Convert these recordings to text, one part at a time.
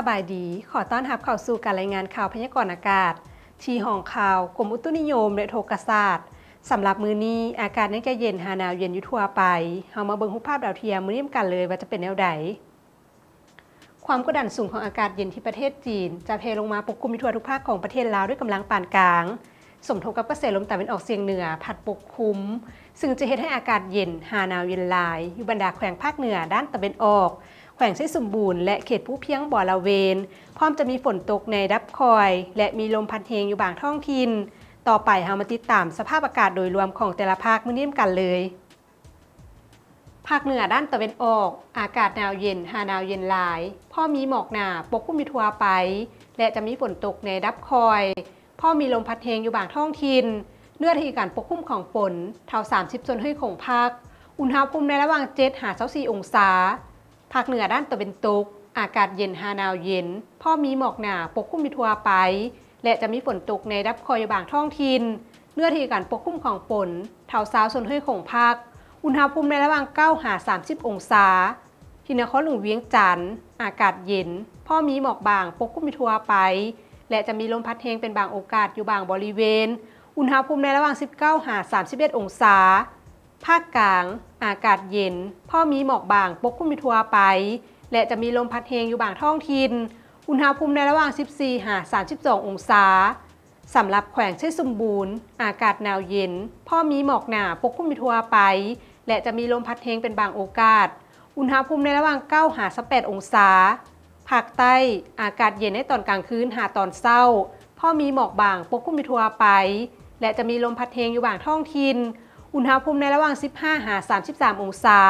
ສະບາຍດີ, ຂໍຕ້ອນຮັບເຂົ້າສູ່ການລາຍງານຂ່າວພະຍາກອນອາກາດ ທີ່ຫ້ອງຂ່າວກົມອຸຕຸນິຍົມ ແລະ ອຸທົກກະສາດ. ສຳລັບມື້ນີ້, ອາກາດຍັງຈະເຢັນຫາໜາວເຢັນຢູ່ທົ່ວໄປ. ເຮົາມາເບິ່ງຮູບພາບດາວທຽມມື້ນີ້ນຳກັນເລີຍວ່າຈະເປັນແນວໃດ. ຄວາມກົດດັນສູງຂອງອາກາດເຢັນທີ່ປະເທດຈີນ ຈະແຜ່ລົງມາປົກຄຸມຢູ່ທົ່ວທຸກພາກຂອງປະເທດລາວດ້ວຍກຳລັງປານກາງ, ສົມທົບກັບກະແສລົມຕາເວັນອອກສຽງເໜືອພັດປົກຄຸມ, ຊຶ່ງຈະເຮັດໃຫ້ອາກາດເຢັນຫາໜາວເຢັນຫຼາຍ ຢູ່ບັນດາແຂວງພາກເໜືອດ້ານຕາເວັນອອກ, ແຂວງໄຊສົມບູນ ແລະ ເຂດພູພຽງບໍລະເວນ, ພ້ອມຈະມີຝົນຕົກໃນລະດັບຄ່ອຍ ແລະ ມີລົມພັດແຮງຢູ່ບາງທ້ອງຖິ່ນ. ຕໍ່ໄປເຮົາມາຕິດຕາມສະພາບອາກາດໂດຍລວມຂອງແຕ່ລະພາກມື້ນີ້ນຳກັນເລີຍ. ພາກເໜືອດ້ານຕາເວັນອອກ, ອາກາດໜາວເຢັນຫາໜາວເຢັນຫຼາຍ, ພໍມີໝອກໜາປົກຄຸມຢູ່ທົ່ວໄປ ແລະ ຈະມີຝົນຕົກໃນລະດັບຄ່ອຍ, ພໍມີລົມພັດແຮງຢູ່ບາງທ້ອງຖິ່ນ, ເນື້ອທີ່ການປົກຄຸມຂອງຝົນເທົ່າສາມສິບສ່ວນຮ້ອຍຂອງພາກ, ອຸນຫະພູມໃນລະຫວ່າງເຈັດຫາຊາວສີ່ອົງສາ. ພາກເໜືອດ້ານຕາເວັນຕົກ, ອາກາດເຢັນຫາໜາວເຢັນ, ພໍມີໝອກໜາປົກຄຸມຢູ່ທົ່ວໄປ ແລະ ຈະມີຝົນຕົກໃນລະດັບຄ່ອຍຢູ່ບາງທ້ອງຖິ່ນ, ເນື້ອທີ່ການປົກຄຸມຂອງຝົນເທົ່າຊາວສ່ວນຮ້ອຍຂອງພາກ, ອຸນຫະພູມໃນລະຫວ່າງເກົ້າຫາສາມສິບອົງສາ. ທີ່ນະຄອນຫຼວງວຽງຈັນ, ອາກາດເຢັນ, ພໍມີໝອກບາງປົກຄຸມຢູ່ທົ່ວໄປ ແລະ ຈະມີລົມພັດແຮງເປັນບາງໂອກາດຢູ່ບາງບໍລິເວນ, ອຸນຫະພູມໃນລະຫວ່າງສິບເກົ້າຫາສາມສິບເອັດອົງສາ. ພາກກາງ, ອາກາດເຢັນ, ພໍມີໝອກບາງປົກຄຸມຢູ່ທົ່ວໄປ ແລະ ຈະມີລົມພັດແຮງຢູ່ບາງທ້ອງຖິ່ນ, ອຸນຫະພູມໃນລະຫວ່າງສິບສີ່ຫາສາມສິບສອງອົງສາ. ສຳລັບແຂວງໄຊສົມບູນ, ອາກາດໜາວເຢັນ, ພໍມີໝອກໜາປົກຄຸມຢູ່ທົ່ວໄປ ແລະ ຈະມີລົມພັດແຮງເປັນບາງໂອກາດ, ອຸນຫະພູມໃນລະຫວ່າງເກົ້າຫາຊາວແປດອົງສາ. ພາກໃຕ້, ອາກາດເຢັນໃນຕອນກາງຄືນຫາຕອນເຊົ້າ, ພໍມີໝອກບາງປົກຄຸມຢູ່ທົ່ວໄປ ແລະ ຈະມີລົມພັດແຮງຢູ່ບາງທ້ອງຖິ່ນ, ອຸນຫະພູມໃນລະຫວ່າງສິບຫ້າຫາສາມສິບສາມອົງສາ.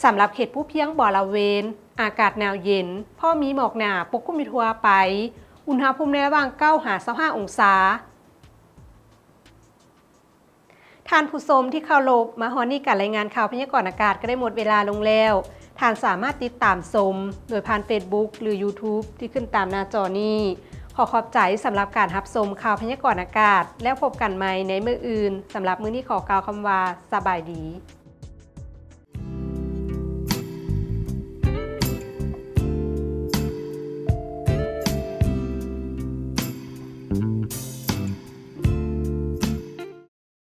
ສຳລັບເຂດພູພຽງບໍລະເວນ, ອາກາດໜາວເຢັນ, ພໍມີໝອກໜາປົກຄຸມຢູ່ທົ່ວໄປ, ອຸນຫະພູມໃນລະຫວ່າງເກົ້າຫາຊາວຫ້າອົງສາ. ທ່ານຜູ້ຊົມທີ່ເຄົາລົບ, ມາຮອດນີ້ການລາຍງານຂ່າວພະຍາກອນອາກາດກໍໄດ້ໝົດເວລາລົງແລ້ວ. ທ່ານສາມາດຕິດຕາມຊົມໂດຍຜ່ານ Facebook ຫຼື YouTube ທີ່ຂຶ້ນຕາມໜ້າຈໍນີ້. ຂໍຂອບໃຈສຳລັບການຮັບຊົມຂ່າວພະຍາກອນອາກາດ, ແລ້ວພົບກັນໃໝ່ໃນມື້ອື່ນ. ສຳລັບມື້ນີ້ຂໍກ່າວຄຳວ່າ ສະບາຍດີ.